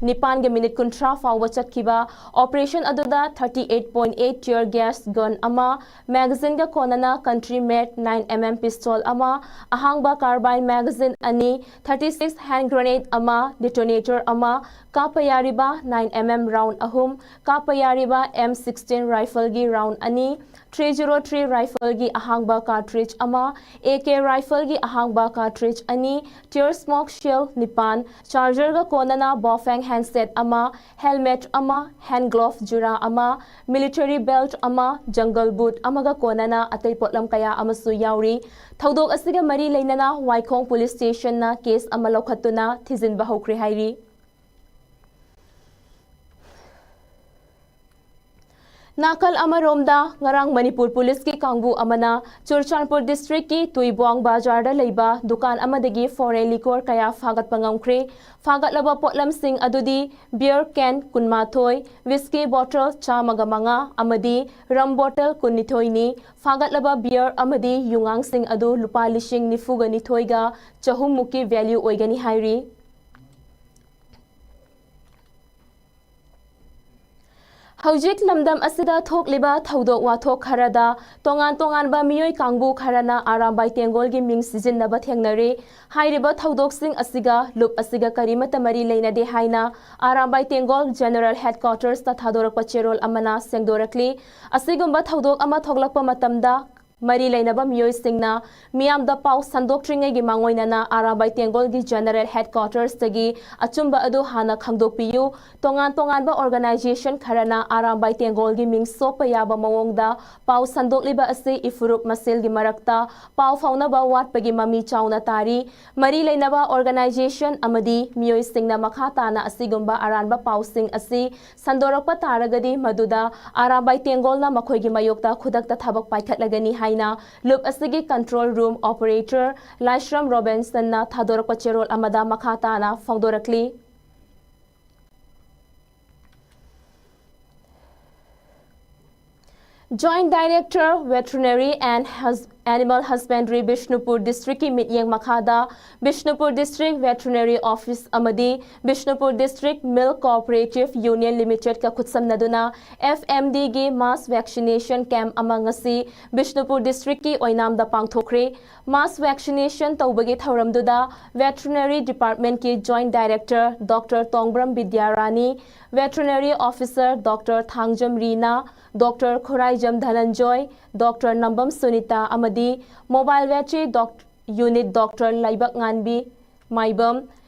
ꯅꯤꯄꯥꯟꯒ ꯃꯤꯅꯤꯠ ꯀꯨꯟꯊ꯭ꯔꯥ ꯐꯥꯎꯕ ꯆꯠꯈꯤꯕ ꯑꯣꯄꯔꯦꯁꯟ ꯑꯗꯨꯗ thirty eight point eight tear gas gun ꯑꯃ, magazine ꯒ ꯀꯣꯟꯅꯅ country made nine M M pistol ꯑꯃ, ꯑꯍꯥꯡꯕ carbine magazine ꯑꯅꯤ, thirty six hand grenade ꯑꯃ, detonator ꯑꯃ, ꯀꯥꯞꯄ ꯌꯥꯔꯤꯕ nine M M round ꯑꯍꯨꯝ, ꯀꯥꯞꯄ ꯌꯥꯔꯤꯕ M sixteen rifle ꯒꯤ round ꯑꯅꯤ, three zero three rifle ꯒꯤ ꯑꯍꯥꯡꯕ cartridge ꯑꯃ, A K rifle ꯒꯤ ꯑꯍꯥꯡꯕ cartridge ꯑꯅꯤ, tear smoke shell ꯅꯤꯄꯥꯟ, charger ꯒ ꯀꯣꯟꯅꯅ Baofeng handset ꯑꯃ, helmet ꯑꯃ, hand glove ꯖꯨꯔꯥ ꯑꯃ, military belt ꯑꯃ, jungle boot ꯑꯃꯒ ꯀꯣꯟꯅꯅ ꯑꯇꯩ ꯄꯣꯠꯂꯝ ꯀꯌꯥ ꯑꯃꯁꯨ ꯌꯥꯎꯔꯤ꯫ ꯊꯧꯗꯣꯛ ꯑꯁꯤꯒ ꯃꯔꯤ ꯂꯩꯅꯅ ꯋꯥꯏꯈꯣꯡ police station ꯅ case ꯑꯃ ꯂꯧꯈꯠꯇꯨꯅ ꯊꯤꯖꯤꯟꯕ ꯍꯧꯈ꯭ꯔꯦ ꯍꯥꯏꯔꯤ꯫ ꯅꯥꯀꯜ ꯑꯃꯔꯣꯝꯗ, ꯉꯔꯥꯡ ꯃꯅꯤꯄꯨꯔ ꯄꯨꯂꯤꯁꯀꯤ ꯀꯥꯡꯕꯨ ꯑꯃꯅ ꯆꯨꯔꯆꯥꯟꯄꯨꯔ ꯗꯤꯁꯇ꯭ꯔꯤꯛꯀꯤ ꯇꯨꯏꯕꯣꯡ ꯕꯖꯥꯔꯗ ꯂꯩꯕ ꯗꯨꯀꯥꯟ ꯑꯃꯗꯒꯤ foreign liquor ꯀꯌꯥ ꯐꯥꯒꯠꯄ ꯉꯝꯈ꯭ꯔꯦ꯫ ꯐꯥꯒꯠꯂꯕ ꯄꯣꯠꯂꯝꯁꯤꯡ ꯑꯗꯨꯗꯤ beer can ꯀꯨꯟꯃꯥꯊꯣꯏ, whisky bottle ꯆꯥꯝꯃꯒ ꯃꯉꯥ ꯑꯃꯗꯤ rum bottle ꯀꯨꯟꯅꯤꯊꯣꯏꯅꯤ꯫ ꯐꯥꯒꯠꯂꯕ beer ꯑꯃꯗꯤ ꯌꯨꯉꯥꯡꯁꯤꯡ ꯑꯗꯨ ꯂꯨꯄꯥ ꯂꯤꯁꯤꯡ ꯅꯤꯐꯨꯒ ꯅꯤꯊꯣꯏꯒ ꯆꯍꯨꯝ ꯃꯨꯛꯀꯤ value ꯑꯣꯏꯒꯅꯤ ꯍꯥꯏꯔꯤ꯫ ꯍꯧꯖꯤꯛ ꯂꯝꯗꯝ ꯑꯁꯤꯗ ꯊꯣꯛꯂꯤꯕ ꯊꯧꯗꯣꯛ ꯋꯥꯊꯣꯛ ꯈꯔꯗ ꯇꯣꯉꯥꯟ ꯇꯣꯉꯥꯟꯕ ꯃꯤꯑꯣꯏ ꯀꯥꯡꯕꯨ ꯈꯔꯅ ꯑꯔꯥꯝꯕꯥꯏ ꯇꯦꯡꯒꯣꯜꯒꯤ ꯃꯤꯡ ꯁꯤꯖꯤꯟꯅꯕ ꯊꯦꯡꯅꯔꯤ꯫ ꯍꯥꯏꯔꯤꯕ ꯊꯧꯗꯣꯛꯁꯤꯡ ꯑꯁꯤꯒ ꯂꯨꯞ ꯑꯁꯤꯒ ꯀꯔꯤꯃꯠꯇ ꯃꯔꯤ ꯂꯩꯅꯗꯦ ꯍꯥꯏꯅ ꯑꯔꯥꯝꯕꯥꯏ ꯇꯦꯡꯒꯣꯜ ꯖꯦꯅꯔꯦꯜ ꯍꯦꯗꯀ꯭ꯋꯥꯇꯔꯁꯇ ꯊꯥꯗꯣꯔꯛꯄ ꯆꯦꯔꯣꯜ ꯑꯃꯅ ꯁꯦꯡꯗꯣꯔꯛꯂꯤ꯫ ꯑꯁꯤꯒꯨꯝꯕ ꯊꯧꯗꯣꯛ ꯑꯃ ꯊꯣꯛꯂꯛꯄ ꯃꯇꯝꯗ ꯃꯔꯤ ꯂꯩꯅꯕ ꯃꯤꯑꯣꯏꯁꯤꯡꯅ ꯃꯤꯌꯥꯝꯗ ꯄꯥꯎ ꯁꯟꯗꯣꯛꯇ꯭ꯔꯤꯉꯩꯒꯤ ꯃꯥꯡꯑꯣꯏꯅꯅ ꯑꯔꯥꯝꯕꯥꯏ ꯇꯦꯡꯒꯣꯜꯒꯤ ꯖꯦꯅꯔꯦꯜ ꯍꯦꯗꯀ꯭ꯋꯥꯇꯔꯁꯇꯒꯤ ꯑꯆꯨꯝꯕ ꯑꯗꯨ ꯍꯥꯟꯅ ꯈꯪꯗꯣꯛꯄꯤꯌꯨ꯫ ꯇꯣꯉꯥꯟ ꯇꯣꯉꯥꯟꯕ ꯑꯣꯔꯒꯅꯥꯏꯖꯦꯁꯟ ꯈꯔꯅ ꯑꯔꯥꯝꯕꯥꯏ ꯇꯦꯡꯒꯣꯜꯒꯤ ꯃꯤꯡ ꯁꯣꯛꯄ ꯌꯥꯕ ꯃꯑꯣꯡꯗ ꯄꯥꯎ ꯁꯟꯗꯣꯛꯂꯤꯕ ꯑꯁꯤ ꯏꯐꯨꯔꯨꯞ ꯃꯁꯦꯜꯒꯤ ꯃꯔꯛꯇ ꯄꯥꯎ ꯐꯥꯎꯅꯕ ꯋꯥꯠꯄꯒꯤ ꯃꯃꯤ ꯆꯥꯎꯅ ꯇꯥꯔꯤ꯫ ꯃꯔꯤ ꯂꯩꯅꯕ ꯑꯣꯔꯒꯅꯥꯏꯖꯦꯁꯟ ꯑꯃꯗꯤ ꯃꯤꯑꯣꯏꯁꯤꯡꯅ ꯃꯈꯥ ꯇꯥꯅ ꯑꯁꯤꯒꯨꯝꯕ ꯑꯔꯥꯟꯕ ꯄꯥꯎꯁꯤꯡ ꯑꯁꯤ ꯁꯟꯗꯣꯔꯛꯄ ꯇꯥꯔꯒꯗꯤ ꯃꯗꯨꯗ ꯑꯔꯥꯝꯕꯥꯏ ꯇꯦꯡꯒꯣꯜꯅ ꯃꯈꯣꯏꯒꯤ ꯃꯥꯌꯣꯛꯇ ꯈꯨꯗꯛꯇ ꯊꯕꯛ ꯄꯥꯏꯈꯠꯂꯒꯅꯤ ꯍꯥꯏꯅ ꯂꯨꯞ ꯑꯁꯤꯒꯤ ꯀꯟꯇ꯭ꯔꯣꯜ ꯔꯨꯝ ꯑꯣꯄꯔꯦꯇꯔ ꯂꯥꯏꯁ꯭ꯔꯝ ꯔꯣꯕꯤꯟꯁꯟꯅ ꯊꯥꯗꯣꯔꯛꯄ ꯆꯦꯔꯣꯜ ꯑꯃꯗ ꯃꯈꯥ ꯇꯥꯅ ꯐꯣꯡꯗꯣꯔꯛꯂꯤ꯫ Joint Director Veterinary and Hus-, Animal Husbandry Bishnupur ꯗꯤꯁꯇ꯭ꯔꯤꯛꯀꯤ ꯃꯤꯠꯌꯦꯡ ꯃꯈꯥꯗ ꯕꯤꯁꯅꯨꯄꯨꯔ ꯗꯤꯁꯇ꯭ꯔꯤꯛ ꯚꯦꯇꯔꯤꯅꯔꯤ ꯑꯣꯐꯤꯁ ꯑꯃꯗꯤ Bishnupur district milk cooperative union ꯂꯤꯃꯤꯇꯦꯗꯀ ꯈꯨꯠꯁꯝꯅꯗꯨꯅ F M Dꯒꯤ ꯃꯥꯁ ꯚꯦꯛꯁꯤꯅꯦꯁꯟ ꯀꯦꯝꯞ ꯑꯃ ꯉꯁꯤ ꯕꯤꯁꯅꯨꯄꯨꯔ ꯗꯤꯁꯇ꯭ꯔꯤꯛꯀꯤ ꯑꯣꯏꯅꯥꯝꯗ ꯄꯥꯡꯊꯣꯛꯈ꯭ꯔꯦ꯫ ꯃꯥꯁ ꯚꯦꯛꯁꯤꯅꯦꯁꯟ ꯇꯧꯕꯒꯤ ꯊꯧꯔꯝꯗꯨꯗ ꯚꯦꯇꯔꯤꯅꯔꯤ ꯗꯤꯄꯥꯔꯠꯃꯦꯟꯠꯀꯤ joint director doctor Tongbram Bidyarani, veterinary officer doctor Thangjam Rina, doctor Khuraijam Dhananjoy, doctor Nambam Sunita ꯑꯃꯗꯤ ꯃꯣꯕꯥꯏꯜ ꯚꯦꯇꯔꯤ doc-, unit doctor Leibakngangbi Maibam,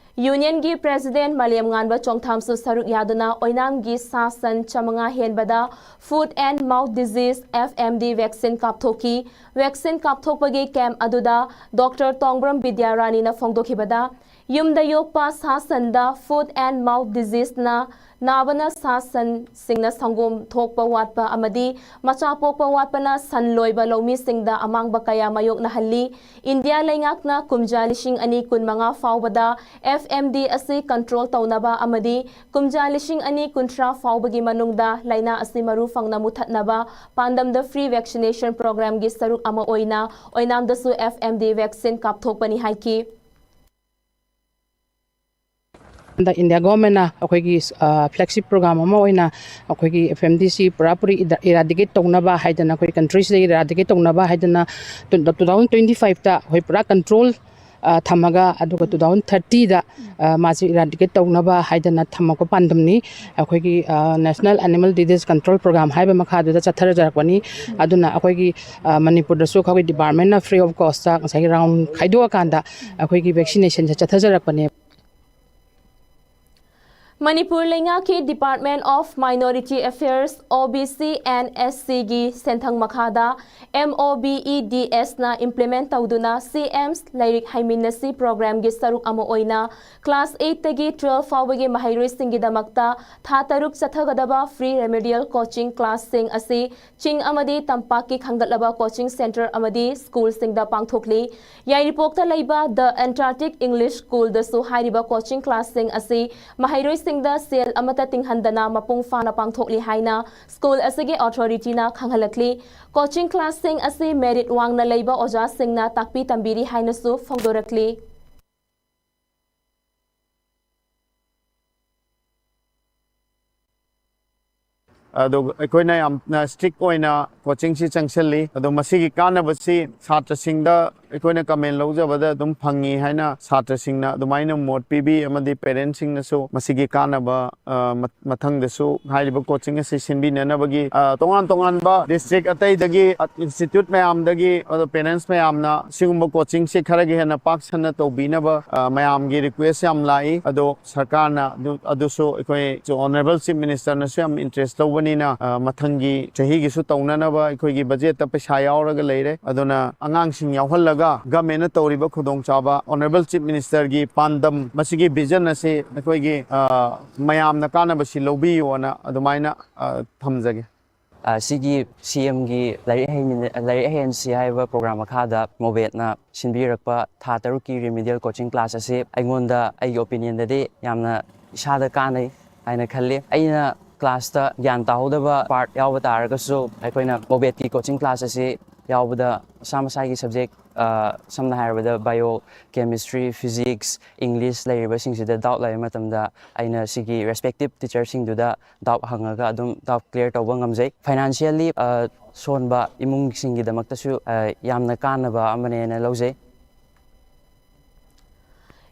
ꯌꯨꯅꯤꯌꯟꯒꯤ ꯄ꯭ꯔꯦꯁꯤꯗꯦꯟꯠ ꯃꯥꯂꯦꯝꯉꯥꯟꯕ ꯆꯣꯡꯊꯥꯝꯁꯨ ꯁꯔꯨꯛ ꯌꯥꯗꯨꯅ ꯑꯣꯏꯅꯥꯝꯒꯤ ꯁꯥ ꯁꯟ ꯆꯥꯃꯉꯥ ꯍꯦꯟꯕꯗ Foot and Mouth Disease, F M D, vaccine ꯀꯥꯞꯊꯣꯛꯈꯤ꯫ ꯚꯦꯛꯁꯤꯟ ꯀꯥꯞꯊꯣꯛꯄꯒꯤ ꯀꯦꯝꯞ ꯑꯗꯨꯗ ꯗꯣꯛꯇꯔ ꯇꯣꯡꯕ꯭ꯔꯝ ꯕꯤꯗ꯭ꯌꯥꯔꯥꯅꯤꯅ ꯐꯣꯡꯗꯣꯛꯈꯤꯕꯗ, ꯌꯨꯝꯗ ꯌꯣꯛꯄ ꯁꯥ ꯁꯟꯗ Foot and Mouth Diseaseꯅ ꯅꯥꯕꯅ ꯁꯥ ꯁꯟꯁꯤꯡꯅ ꯁꯪꯒꯣꯝ ꯊꯣꯛꯄ ꯋꯥꯠꯄ ꯑꯃꯗꯤ ꯃꯆꯥ ꯄꯣꯛꯄ ꯋꯥꯠꯄꯅ ꯁꯟ ꯂꯣꯏꯕ ꯂꯧꯃꯤꯁꯤꯡꯗ ꯑꯃꯥꯡꯕ ꯀꯌꯥ ꯃꯥꯌꯣꯛꯅꯍꯜꯂꯤ꯫ ꯏꯟꯗꯤꯌꯥ ꯂꯩꯉꯥꯛꯅ ꯀꯨꯝꯖꯥ ꯂꯤꯁꯤꯡ ꯑꯅꯤ ꯀꯨꯟꯃꯉꯥ ꯐꯥꯎꯕꯗ F M D ꯑꯁꯤ ꯀꯟꯇ꯭ꯔꯣꯜ ꯇꯧꯅꯕ ꯑꯃꯗꯤ ꯀꯨꯝꯖꯥ ꯂꯤꯁꯤꯡ ꯑꯅꯤ ꯀꯨꯟꯊ꯭ꯔꯥ ꯐꯥꯎꯕꯒꯤ ꯃꯅꯨꯡꯗ ꯂꯥꯏꯅꯥ ꯑꯁꯤ ꯃꯔꯨ ꯐꯪꯅ ꯃꯨꯊꯠꯅꯕ ꯄꯥꯟꯗꯝꯗ ꯐ꯭ꯔꯤ ꯚꯦꯛꯁꯤꯅꯦꯁꯟ ꯄ꯭ꯔꯣꯒ꯭ꯔꯥꯝꯒꯤ ꯁꯔꯨꯛ ꯑꯃ ꯑꯣꯏꯅ ꯑꯣꯏꯅꯥꯝꯗꯁꯨ F M D ꯚꯦꯛꯁꯤꯟ ꯀꯥꯞꯊꯣꯛꯄꯅꯤ ꯍꯥꯏꯈꯤ꯫ ꯍꯟꯗꯛ ꯏꯟꯗꯤꯌꯥ ꯒꯣꯔꯃꯦꯟꯅ ꯑꯩꯈꯣꯏꯒꯤ ꯐ꯭ꯂꯦꯒꯁꯤꯞ ꯄ꯭ꯔꯣꯒ꯭ꯔꯥꯝ ꯑꯃ ꯑꯣꯏꯅ ꯑꯩꯈꯣꯏꯒꯤ ꯑꯦꯐ ꯑꯦꯝ ꯗꯤ ꯁꯤ ꯄꯨꯔꯥꯄꯨꯔꯤ ꯏꯔꯥꯗꯤꯀꯦꯠ ꯇꯧꯅꯕ ꯍꯥꯏꯗꯅ, ꯑꯩꯈꯣꯏ ꯀꯟꯇ꯭ꯔꯤꯁꯤꯗꯒꯤ ꯏꯔꯥꯗꯤꯀꯦꯠ ꯇꯧꯅꯕ ꯍꯥꯏꯗꯅ ꯇꯨ ꯊꯥꯎꯖꯟ ꯇ꯭ꯋꯦꯟꯇꯤ ꯐꯥꯏꯚꯇ ꯑꯩꯈꯣꯏ ꯄꯨꯔꯥ ꯀꯟꯇ꯭ꯔꯣꯜ ꯊꯝꯃꯒ, ꯑꯗꯨꯒ ꯇꯨ ꯊꯥꯎꯖꯟ ꯊꯥꯔꯇꯤꯗ ꯃꯥꯁꯤ ꯏꯔꯥꯗꯤꯀꯦꯠ ꯇꯧꯅꯕ ꯍꯥꯏꯗꯅ ꯊꯝꯃꯛꯄ ꯄꯥꯟꯗꯝꯅꯤ꯫ ꯑꯩꯈꯣꯏꯒꯤ national animal disease control programme ꯍꯥꯏꯕ ꯃꯈꯥꯗꯨꯗ ꯆꯠꯊꯖꯔꯛꯄꯅꯤ꯫ ꯑꯗꯨꯅ ꯑꯩꯈꯣꯏꯒꯤ ꯃꯅꯤꯄꯨꯔꯗꯁꯨ ꯑꯩꯈꯣꯏꯒꯤ ꯗꯤꯄꯥꯔꯠꯃꯦꯟꯅ ꯐ꯭ꯔꯤ ꯑꯣꯐ ꯀꯣꯁꯇ ꯉꯁꯥꯏꯒꯤ ꯔꯥꯎꯟ ꯈꯥꯏꯗꯣꯛꯑꯀꯥꯟꯗ ꯑꯩꯈꯣꯏꯒꯤ ꯚꯦꯛꯁꯤꯅꯦꯁꯟꯁꯦ ꯆꯠꯊꯖꯔꯛꯄꯅꯦ꯫ ꯃꯅꯤꯄꯨꯔ ꯂꯩꯉꯥꯛꯀꯤ Department of Minority Affairs, ꯑꯣ ꯕꯤ ꯁꯤ and ꯑꯦꯁ ꯁꯤꯒꯤ ꯁꯦꯟꯊꯪ ꯃꯈꯥꯗ, ꯑꯦꯝ ꯑꯣ ꯕꯤ ꯏ ꯗꯤ ꯑꯦꯁꯅ implement ꯇꯧꯗꯨꯅ ꯁꯤ ꯑꯦꯝꯁ ꯂꯥꯏꯔꯤꯛ ꯍꯩꯃꯤꯟꯅꯁꯤ ꯄ꯭ꯔꯣꯒ꯭ꯔꯥꯝꯒꯤ ꯁꯔꯨꯛ ꯑꯃ ꯑꯣꯏꯅ class eightꯇꯒꯤ twelve ꯐꯥꯎꯕꯒꯤ ꯃꯍꯩꯔꯣꯏꯁꯤꯡꯒꯤꯗꯃꯛꯇ ꯊꯥ ꯇꯔꯨꯛ ꯆꯠꯊꯒꯗꯕ free remedial coaching classꯁꯤꯡ ꯑꯁꯤ ꯆꯤꯡ ꯑꯃꯗꯤ ꯇꯝꯄꯥꯛꯀꯤ ꯈꯟꯒꯠꯂꯕ coaching centre ꯑꯃꯗꯤ schoolꯁꯤꯡꯗ ꯄꯥꯡꯊꯣꯛꯂꯤ꯫ ꯌꯥꯏꯔꯤꯄꯣꯛꯇ ꯂꯩꯕ The Antarctic English Schoolꯗꯁꯨ ꯍꯥꯏꯔꯤꯕ coaching classꯁꯤꯡ ꯑꯁꯤ ꯃꯍꯩꯔꯣꯏꯁꯤꯡꯗ ꯁꯦꯜ ꯑꯃꯠꯇ ꯇꯤꯡꯍꯟꯗꯅ ꯃꯄꯨꯡ ꯐꯥꯅ ꯄꯥꯡꯊꯣꯛꯂꯤ ꯍꯥꯏꯅ school ꯑꯁꯤꯒꯤ authorityꯅ ꯈꯪꯍꯜꯂꯛꯂꯤ꯫ Coaching classꯁꯤꯡ ꯑꯁꯤ merit ꯋꯥꯡꯅ ꯂꯩꯕ ꯑꯣꯖꯥꯁꯤꯡꯅ ꯇꯥꯛꯄꯤ ꯇꯝꯕꯤꯔꯤ ꯍꯥꯏꯅꯁꯨ ꯐꯣꯡꯗꯣꯔꯛꯂꯤ꯫ ꯑꯗꯣ ꯑꯩꯈꯣꯏꯅ ꯌꯥꯝꯅ strict ꯑꯣꯏꯅ coachingꯁꯤ ꯆꯪꯁꯤꯜꯂꯤ꯫ ꯑꯗꯣ ꯃꯁꯤꯒꯤ ꯀꯥꯟꯅꯕꯁꯤ ꯁꯥꯇ꯭ꯔꯁꯤꯡꯗ ꯑꯩꯈꯣꯏꯅ comment ꯂꯧꯖꯕꯗ ꯑꯗꯨꯝ ꯐꯪꯉꯤ ꯍꯥꯏꯅ ꯁꯥꯇ꯭ꯔꯁꯤꯡꯅ ꯑꯗꯨꯃꯥꯏꯅ ꯃꯣꯠ ꯄꯤꯕꯤ, ꯑꯃꯗꯤ parentꯁꯤꯡꯅꯁꯨ ꯃꯁꯤꯒꯤ ꯀꯥꯟꯅꯕ, ꯑ, ꯃ-, ꯃꯊꯪꯗꯁꯨ ꯍꯥꯏꯔꯤꯕ coaching ꯑꯁꯤ ꯁꯤꯟꯕꯤꯅꯅꯕꯒꯤ, ꯑ, ꯇꯣꯉꯥꯟ ꯇꯣꯉꯥꯟꯕ district ꯑꯇꯩꯗꯒꯤ, ꯑ, institute ꯃꯌꯥꯝꯗꯒꯤ, ꯑꯗꯣ parents ꯃꯌꯥꯝꯅ ꯁꯤꯒꯨꯝꯕ coachingꯁꯤ ꯈꯔꯒ ꯍꯦꯟꯅ ꯄꯥꯛ ꯁꯟꯅ ꯇꯧꯕꯤꯅꯕ, ꯑ, ꯃꯌꯥꯝꯒꯤ request ꯌꯥꯝ ꯂꯥꯛꯏ꯫ ꯑꯗꯣ ꯁꯔꯀꯥꯔꯅ ꯑꯗꯨ, ꯑꯗꯨꯁꯨ ꯑꯩꯈꯣꯏ Honourable Chief Ministerꯅꯁꯨ ꯌꯥꯝ interest ꯂꯧꯕꯅꯤꯅ, ꯑ, ꯃꯊꯪꯒꯤ ꯆꯍꯤꯒꯤꯁꯨ ꯇꯧꯅꯅꯕ ꯑꯩꯈꯣꯏꯒꯤ budgetꯇ ꯄꯩꯁꯥ ꯌꯥꯎꯔꯒ ꯂꯩꯔꯦ꯫ ꯑꯗꯨꯅ ꯑꯉꯥꯡꯁꯤꯡ ꯌꯥꯎꯍꯜꯂꯒ governmentꯅ ꯇꯧꯔꯤꯕ ꯈꯨꯗꯣꯡꯆꯥꯕ, Honourable Chief Ministerꯒꯤ ꯄꯥꯟꯗꯝ, ꯃꯁꯤꯒꯤ vision ꯑꯁꯤ ꯑꯩꯈꯣꯏꯒꯤ, ꯑ, ꯃꯌꯥꯝꯅ ꯀꯥꯟꯅꯕꯁꯤ ꯂꯧꯕꯤꯌꯣꯅ ꯑꯗꯨꯃꯥꯏꯅ, ꯑ, ꯊꯝꯖꯒꯦ꯫ ꯑ, ꯁꯤꯒꯤ ꯁꯤ ꯑꯦꯝꯒꯤ ꯂꯥꯏꯔꯤꯛ ꯍꯩꯃꯤꯟꯅ-, ꯂꯥꯏꯔꯤꯛ ꯍꯩꯍꯟꯁꯤ ꯍꯥꯏꯕ program ꯃꯈꯥꯗ ꯃꯣꯕꯦꯠꯅ ꯁꯤꯟꯕꯤꯔꯛꯄ ꯊꯥ ꯇꯔꯨꯛꯀꯤ remedial coaching class ꯑꯁꯤ ꯑꯩꯉꯣꯟꯗ, ꯑꯩꯒꯤ opinionꯗꯗꯤ ꯌꯥꯝꯅ ꯏꯁꯥꯗ ꯀꯥꯟꯅꯩ ꯍꯥꯏꯅ ꯈꯜꯂꯤ꯫ ꯑꯩꯅ classꯇ ꯒ꯭ꯌꯥꯟ ꯇꯥꯍꯧꯗꯕ part ꯌꯥꯎꯕ ꯇꯥꯔꯒꯁꯨ ꯑꯩꯈꯣꯏꯅ ꯃꯣꯕꯦꯠꯀꯤ coaching class ꯑꯁꯤ ꯌꯥꯎꯕꯗ ꯃꯁꯥ ꯃꯁꯥꯒꯤ subject ꯑ, ꯁꯝꯅ ꯍꯥꯏꯔꯕꯗ bio, chemistry, physics, English ꯂꯩꯔꯤꯕꯁꯤꯡꯁꯤꯗ doubt ꯂꯩꯕ ꯃꯇꯝꯗ ꯑꯩꯅ ꯁꯤꯒꯤ respective teacherꯁꯤꯡꯗꯨꯗ doubt ꯍꯪꯉꯒ ꯑꯗꯨꯝ doubt clear ꯇꯧꯕ ꯉꯝꯖꯩ꯫ Financially, ꯑ, ꯁꯣꯟꯕ ꯏꯃꯨꯡꯁꯤꯡꯒꯤꯗꯃꯛꯇꯁꯨ, ꯑ, ꯌꯥꯝꯅ ꯀꯥꯟꯅꯕ ꯑꯃꯅꯦꯅ ꯂꯧꯖꯩ꯫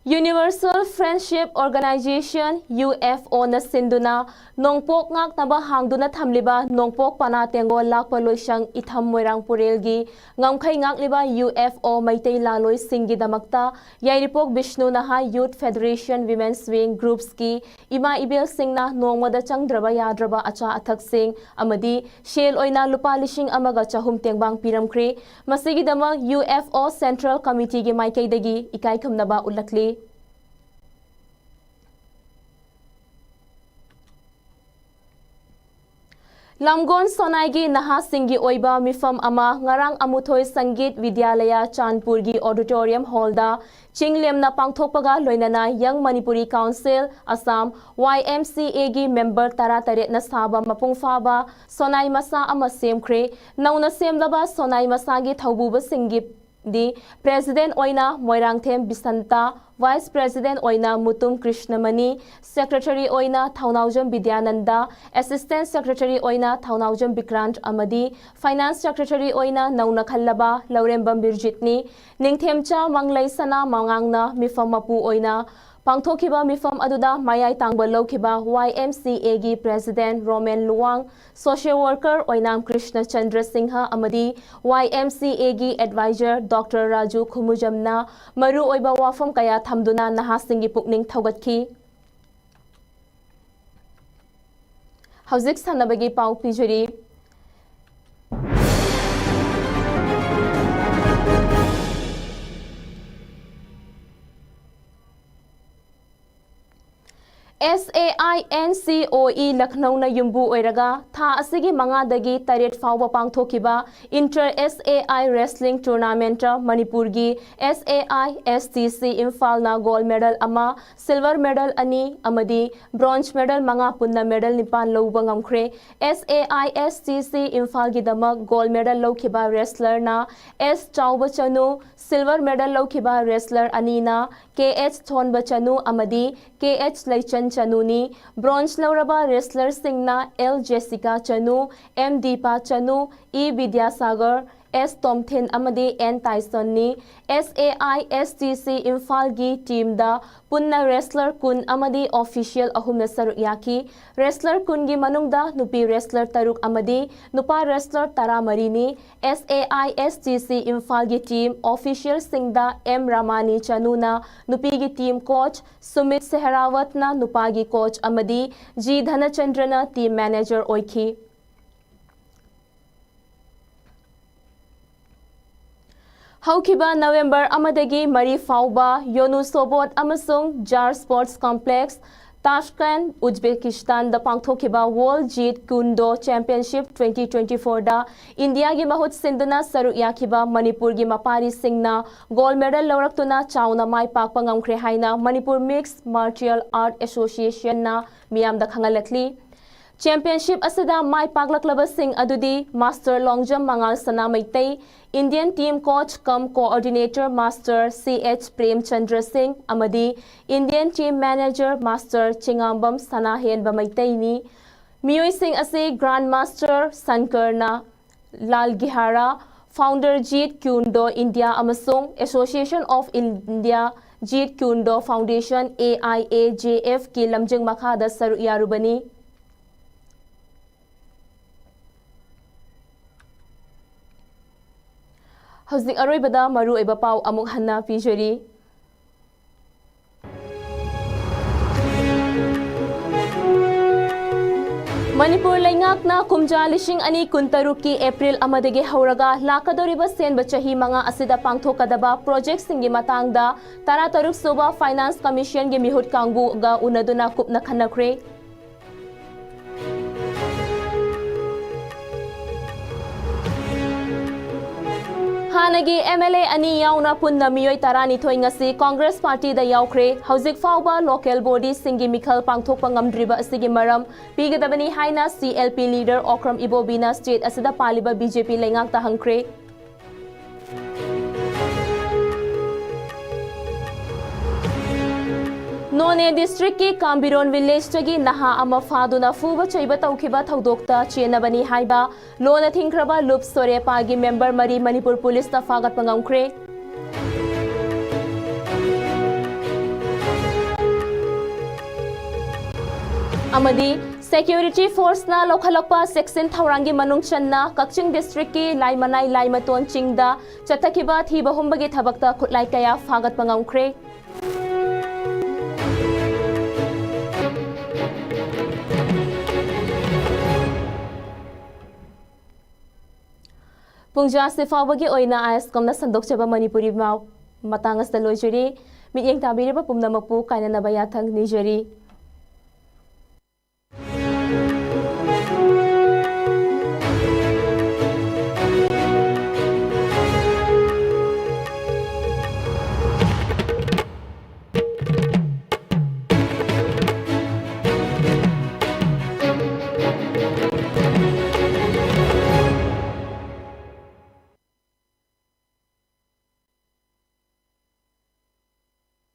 Universal Friendship Organization, UFOꯅ ꯁꯤꯟꯗꯨꯅ ꯅꯣꯡꯄꯣꯛ ꯉꯥꯛꯅꯕ ꯍꯥꯡꯗꯨꯅ ꯊꯝꯂꯤꯕ ꯅꯣꯡꯄꯣꯛ ꯄꯅꯥ ꯇꯦꯡꯒꯣꯜ ꯂꯥꯛꯄ ꯂꯣꯏꯁꯪ ꯏꯊꯝ ꯃꯣꯏꯔꯥꯡ ꯄꯨꯔꯦꯜꯒꯤ ꯉꯝꯈꯩ ꯉꯥꯛꯂꯤꯕ UFO ꯃꯩꯇꯩ ꯂꯥꯂꯣꯏꯁꯤꯡꯒꯤꯗꯃꯛꯇ ꯌꯥꯏꯔꯤꯄꯣꯛ ꯕꯤꯁꯅꯨ ꯅꯍꯥ Youth Federation Women's Wing Groupsꯀꯤ ꯏꯃꯥ ꯏꯕꯦꯜꯁꯤꯡꯅ ꯅꯣꯡꯃꯗ ꯆꯪꯗ꯭ꯔꯕ ꯌꯥꯗ꯭ꯔꯕ ꯑꯆꯥ ꯑꯊꯛꯁꯤꯡ ꯑꯃꯗꯤ ꯁꯦꯜ ꯑꯣꯏꯅ ꯂꯨꯄꯥ ꯂꯤꯁꯤꯡ ꯑꯃꯒ ꯆꯍꯨꯝ ꯇꯦꯡꯕꯥꯡ ꯄꯤꯔꯝꯈ꯭ꯔꯦ꯫ ꯃꯁꯤꯒꯤꯗꯃꯛ UFO Central Committeeꯒꯤ ꯃꯥꯏꯀꯩꯗꯒꯤ ꯏꯀꯥꯏ ꯈꯨꯝꯅꯕ ꯎꯠꯂꯛꯂꯤ꯫ ꯂꯝꯒꯣꯟ ꯁꯣꯅꯥꯏꯒꯤ ꯅꯍꯥꯁꯤꯡꯒꯤ ꯑꯣꯏꯕ ꯃꯤꯐꯝ ꯑꯃ ꯉꯔꯥꯡ ꯑꯃꯨꯊꯣꯏ ꯁꯪꯒꯤꯠ ꯕꯤꯗ꯭ꯌꯥꯂꯌ ꯆꯥꯟꯄꯨꯔꯒꯤ auditorium hallꯗ ꯆꯤꯡ ꯂꯦꯝꯅ ꯄꯥꯡꯊꯣꯛꯄꯒ ꯂꯣꯏꯅꯅ Young Manipuri Council, Assam, YMCAꯒꯤ member ꯇꯔꯥꯇꯔꯦꯠꯅ ꯁꯥꯕ ꯃꯄꯨꯡ ꯐꯥꯕ ꯁꯣꯅꯥꯏ ꯃꯁꯥ ꯑꯃ ꯁꯦꯝꯈ꯭ꯔꯦ꯫ ꯅꯧꯅ ꯁꯦꯝꯂꯕ ꯁꯣꯅꯥꯏ ꯃꯁꯥꯒꯤ ꯊꯧꯕꯨꯕꯁꯤꯡꯒꯤ ꯗꯤ President ꯑꯣꯏꯅ ꯃꯣꯏꯔꯥꯡꯊꯦꯝ ꯕꯤꯁꯟꯇ, Vice President ꯑꯣꯏꯅ ꯃꯨꯇꯨꯝ ꯀ꯭ꯔꯤꯁꯅꯃꯅꯤ, Secretary ꯑꯣꯏꯅ ꯊꯧꯅꯥꯎꯖꯝ ꯕꯤꯗ꯭ꯌꯥꯅꯟꯗ, Assistant Secretary ꯑꯣꯏꯅ ꯊꯧꯅꯥꯎꯖꯝ ꯕꯤꯀ꯭ꯔꯥꯟꯠ ꯑꯃꯗꯤ Finance Secretary ꯑꯣꯏꯅ ꯅꯧꯅ ꯈꯜꯂꯕ ꯂꯧꯔꯦꯝꯕꯝ ꯕꯤꯔꯖꯤꯠꯅꯤ꯫ ꯅꯤꯡꯊꯦꯝꯆꯥ ꯃꯪꯂꯩ ꯁꯅꯥ ꯃꯉꯥꯡꯅ ꯃꯤꯐꯝ ꯃꯄꯨ ꯑꯣꯏꯅ ꯄꯥꯡꯊꯣꯛꯈꯤꯕ ꯃꯤꯐꯝ ꯑꯗꯨꯗ ꯃꯌꯥꯏ ꯇꯥꯡꯕ ꯂꯧꯈꯤꯕ YMCAꯒꯤ President Romen Luwang, social worker Oinam Krishna Chandra Singh ꯑꯃꯗꯤ YMCAꯒꯤ advisor Doctor ꯔꯥꯖꯨ ꯈꯨꯃꯨꯖꯝꯅ ꯃꯔꯨꯑꯣꯏꯕ ꯋꯥꯐꯝ ꯀꯌꯥ ꯊꯝꯗꯨꯅ ꯅꯍꯥꯁꯤꯡꯒꯤ ꯄꯨꯛꯅꯤꯡ ꯊꯧꯒꯠꯈꯤ꯫ ꯍꯧꯖꯤꯛ ꯁꯥꯟꯅꯕꯒꯤ ꯄꯥꯎ ꯄꯤꯖꯔꯤ꯫ S A I N C O E ꯂꯈꯅꯧꯅ ꯌꯨꯝꯕꯨ ꯑꯣꯏꯔꯒ ꯊꯥ ꯑꯁꯤꯒꯤ ꯃꯉꯥꯗꯒꯤ ꯇꯔꯦꯠ ꯐꯥꯎꯕ ꯄꯥꯡꯊꯣꯛꯈꯤꯕ Inter S A I Wrestling Tournament ꯃꯅꯤꯄꯨꯔꯒꯤ S A I S T C ꯏꯝꯐꯥꯜꯅ gold medal ꯑꯃ, silver medal ꯑꯅꯤ ꯑꯃꯗꯤ bronze medal ꯃꯉꯥ ꯄꯨꯟꯅ medal ꯅꯤꯄꯥꯟ ꯂꯧꯕ ꯉꯝꯈ꯭ꯔꯦ꯫ S A I S T C ꯏꯝꯐꯥꯜꯒꯤꯗꯃꯛ gold medal ꯂꯧꯈꯤꯕ wrestlerꯅ S ꯆꯥꯎꯕ ꯆꯅꯨ, silver medal ꯂꯧꯈꯤꯕ wrestler ꯑꯅꯤꯅ K H ꯊꯣꯟꯕ ꯆꯅꯨ ꯑꯃꯗꯤ K H ꯂꯩꯆꯟ ꯆꯅꯨꯅꯤ꯫ Bronze ꯂꯧꯔꯕ wrestlerꯁꯤꯡꯅ L Jessica Chanu, M Dipa Chanu, E Bidyasagar, S Tomthin ꯑꯃꯗꯤ N ꯇꯥꯏꯁꯟꯅꯤ꯫ S A I S T C ꯏꯝꯐꯥꯜꯒꯤ teamꯗ ꯄꯨꯟꯅ wrestler ꯀꯨꯟ ꯑꯃꯗꯤ official ꯑꯍꯨꯝꯅ ꯁꯔꯨꯛ ꯌꯥꯈꯤ꯫ Wrestler ꯀꯨꯟꯒꯤ ꯃꯅꯨꯡꯗ ꯅꯨꯄꯤ wrestler ꯇꯔꯨꯛ ꯑꯃꯗꯤ ꯅꯨꯄꯥ wrestler ꯇꯔꯥꯃꯔꯤꯅꯤ꯫ S A I S T C ꯏꯝꯐꯥꯜꯒꯤ team officialꯁꯤꯡꯗ M ꯔꯥꯃꯥꯅꯤ ꯆꯅꯨꯅ ꯅꯨꯄꯤꯒꯤ team coach, ꯁꯨꯃꯤꯠ ꯁꯦꯍꯔꯥꯋꯠꯅ ꯅꯨꯄꯥꯒꯤ coach ꯑꯃꯗꯤ G ꯙꯅꯆꯟꯗ꯭ꯔꯅ team manager ꯑꯣꯏꯈꯤ꯫ ꯍꯧꯈꯤꯕ November ꯑꯃꯗꯒꯤ ꯃꯔꯤ ꯐꯥꯎꯕ ꯌꯣꯅꯨ ꯁꯣꯕꯣꯠ ꯑꯃꯁꯨꯡ ꯖꯥꯔ Sports Complex, ꯇꯥꯁꯀꯦꯟ, ꯎꯖꯕꯦꯀꯤꯁꯇꯥꯟꯗ ꯄꯥꯡꯊꯣꯛꯈꯤꯕ World Jeet Kune Do Championship twenty twenty-fourꯗ ꯏꯟꯗꯤꯌꯥꯒꯤ ꯃꯍꯨꯠ ꯁꯤꯟꯗꯨꯅ ꯁꯔꯨꯛ ꯌꯥꯈꯤꯕ ꯃꯅꯤꯄꯨꯔꯒꯤ ꯃꯄꯥꯔꯤꯁꯤꯡꯅ gold medal ꯂꯧꯔꯛꯇꯨꯅ ꯆꯥꯎꯅ ꯃꯥꯏ ꯄꯥꯛꯄ ꯉꯝꯈ꯭ꯔꯦ ꯍꯥꯏꯅ ꯃꯅꯤꯄꯨꯔ Mixed Martial Art Associationꯅ ꯃꯤꯌꯥꯝꯗ ꯈꯪꯍꯜꯂꯛꯂꯤ꯫ Championship ꯑꯁꯤꯗ ꯃꯥꯏ ꯄꯥꯛꯂꯛꯂꯕꯁꯤꯡ ꯑꯗꯨꯗꯤ Master Long Jump ꯃꯉꯥꯜ ꯁꯅꯥ Meitei, Indian Team Coach cum Coordinator Master C H Premchandra ꯁꯤꯡ ꯑꯃꯗꯤ Indian Team Manager Master Chingangbam ꯁꯅꯥꯍꯦꯟꯕ ꯃꯩꯇꯩꯅꯤ꯫ ꯃꯤꯑꯣꯏꯁꯤꯡ ꯑꯁꯤ Grand Master ꯁꯟꯀꯔꯅ ꯂꯥꯜꯒꯤꯍꯥꯔꯥ, Founder Jeet Kune Do India ꯑꯃꯁꯨꯡ Association of India Jeet Kune Do Foundation, A I A J Fꯀꯤ ꯂꯝꯖꯤꯡ ꯃꯈꯥꯗ ꯁꯔꯨꯛ ꯌꯥꯔꯨꯕꯅꯤ꯫ ꯍꯧꯖꯤꯛ ꯑꯔꯣꯏꯕꯗ ꯃꯔꯨꯑꯣꯏꯕ ꯄꯥꯎ ꯑꯃꯨꯛ ꯍꯟꯅ ꯄꯤꯖꯔꯤ꯫ ꯃꯅꯤꯄꯨꯔ ꯂꯩꯉꯥꯛꯅ ꯀꯨꯝꯖꯥ ꯂꯤꯁꯤꯡ ꯑꯅꯤ ꯀꯨꯟꯇꯔꯨꯛꯀꯤ ꯑꯦꯄ꯭ꯔꯤꯜ ꯑꯃꯗꯒꯤ ꯍꯧꯔꯒ ꯂꯥꯛꯀꯗꯧꯔꯤꯕ ꯁꯦꯟꯕ ꯆꯍꯤ ꯃꯉꯥ ꯑꯁꯤꯗ ꯄꯥꯡꯊꯣꯛꯀꯗꯕ ꯄ꯭ꯔꯣꯖꯦꯛꯁꯤꯡꯒꯤ ꯃꯇꯥꯡꯗ ꯇꯔꯥꯇꯔꯨꯛ ꯁꯨꯕ ꯐꯥꯏꯅꯥꯟꯁ ꯀꯃꯤꯁꯟꯒꯤ ꯃꯤꯍꯨꯠ ꯀꯥꯡꯕꯨꯒ ꯎꯅꯗꯨꯅ ꯀꯨꯞꯅ ꯈꯟꯅꯈ꯭ꯔꯦ꯫ ꯍꯥꯟꯅꯒꯤ ꯑꯦꯝ ꯑꯦꯜ ꯑꯦ ꯑꯅꯤ ꯌꯥꯎꯅ ꯄꯨꯟꯅ ꯃꯤꯑꯣꯏ ꯇꯔꯥꯅꯤꯊꯣꯏ ꯉꯁꯤ ꯀꯣꯡꯒ꯭ꯔꯦꯁ ꯄꯥꯔꯇꯤꯗ ꯌꯥꯎꯈ꯭ꯔꯦ꯫ ꯍꯧꯖꯤꯛ ꯐꯥꯎꯕ ꯂꯣꯀꯦꯜ ꯕꯣꯗꯤꯁꯤꯡꯒꯤ ꯃꯤꯈꯜ ꯄꯥꯡꯊꯣꯛꯄ ꯉꯝꯗ꯭ꯔꯤꯕ ꯑꯁꯤꯒꯤ ꯃꯔꯝ ꯄꯤꯒꯗꯕꯅꯤ ꯍꯥꯏꯅ C L P leader Okram ꯏꯕꯣꯕꯤꯅ ꯁ꯭ꯇꯦꯠ ꯑꯁꯤꯗ ꯄꯥꯜꯂꯤꯕ ꯕꯤ ꯖꯦ ꯄꯤ ꯂꯩꯉꯥꯛꯇ ꯍꯪꯈ꯭ꯔꯦ꯫ ꯅꯣꯅꯦ ꯗꯤꯁꯇ꯭ꯔꯤꯛꯀꯤ ꯀꯥꯝꯕꯤꯔꯣꯟ ꯚꯤꯂꯦꯖꯇꯒꯤ ꯅꯍꯥ ꯑꯃ ꯐꯥꯗꯨꯅ ꯐꯨꯕ ꯆꯩꯕ ꯇꯧꯈꯤꯕ ꯊꯧꯗꯣꯛꯇ ꯆꯦꯟꯅꯕꯅꯤ ꯍꯥꯏꯕ ꯂꯣꯅ ꯊꯤꯡꯈ꯭ꯔꯕ ꯂꯨꯞ ꯁꯣꯔꯦꯄꯥꯒꯤ ꯃꯦꯝꯕꯔ ꯃꯔꯤ ꯃꯅꯤꯄꯨꯔ ꯄꯨꯂꯤꯁꯅ ꯐꯥꯒꯠꯄ ꯉꯝꯈ꯭ꯔꯦ꯫ ꯑꯃꯗꯤ ꯁꯦꯀ꯭ꯌꯨꯔꯤꯇꯤ ꯐꯣꯔꯁꯅ ꯂꯧꯈꯠꯂꯛꯄ ꯆꯦꯛꯁꯤꯟ ꯊꯧꯔꯥꯡꯒꯤ ꯃꯅꯨꯡ ꯆꯟꯅ ꯀꯛꯆꯤꯡ ꯗꯤꯁꯇ꯭ꯔꯤꯛꯀꯤ ꯂꯥꯏꯃꯅꯥꯏ ꯂꯥꯏꯃꯇꯣꯟ ꯆꯤꯡꯗ ꯆꯠꯊꯈꯤꯕ ꯊꯤꯕ ꯍꯨꯝꯕꯒꯤ ꯊꯕꯛꯇ ꯈꯨꯠꯂꯥꯏ ꯀꯌꯥ ꯐꯥꯒꯠꯄ ꯉꯝꯈ꯭ꯔꯦ꯫ ꯄꯨꯡꯖꯥ ꯑꯁꯤ ꯐꯥꯎꯕꯒꯤ ꯑꯣꯏꯅ ꯑꯥꯏ ꯑꯦꯁ ꯀꯣꯝꯅ ꯁꯟꯗꯣꯛꯆꯕ ꯃꯅꯤꯄꯨꯔꯤ ꯃꯥꯎ ꯃꯇꯥꯡ ꯑꯁꯤꯗ ꯂꯣꯏꯖꯔꯤ꯫ ꯃꯤꯠꯌꯦꯡ ꯇꯥꯕꯤꯔꯤꯕ ꯄꯨꯝꯅꯃꯛꯄꯨ ꯀꯥꯏꯅꯅꯕ ꯌꯥꯊꯪ ꯅꯤꯖꯔꯤ꯫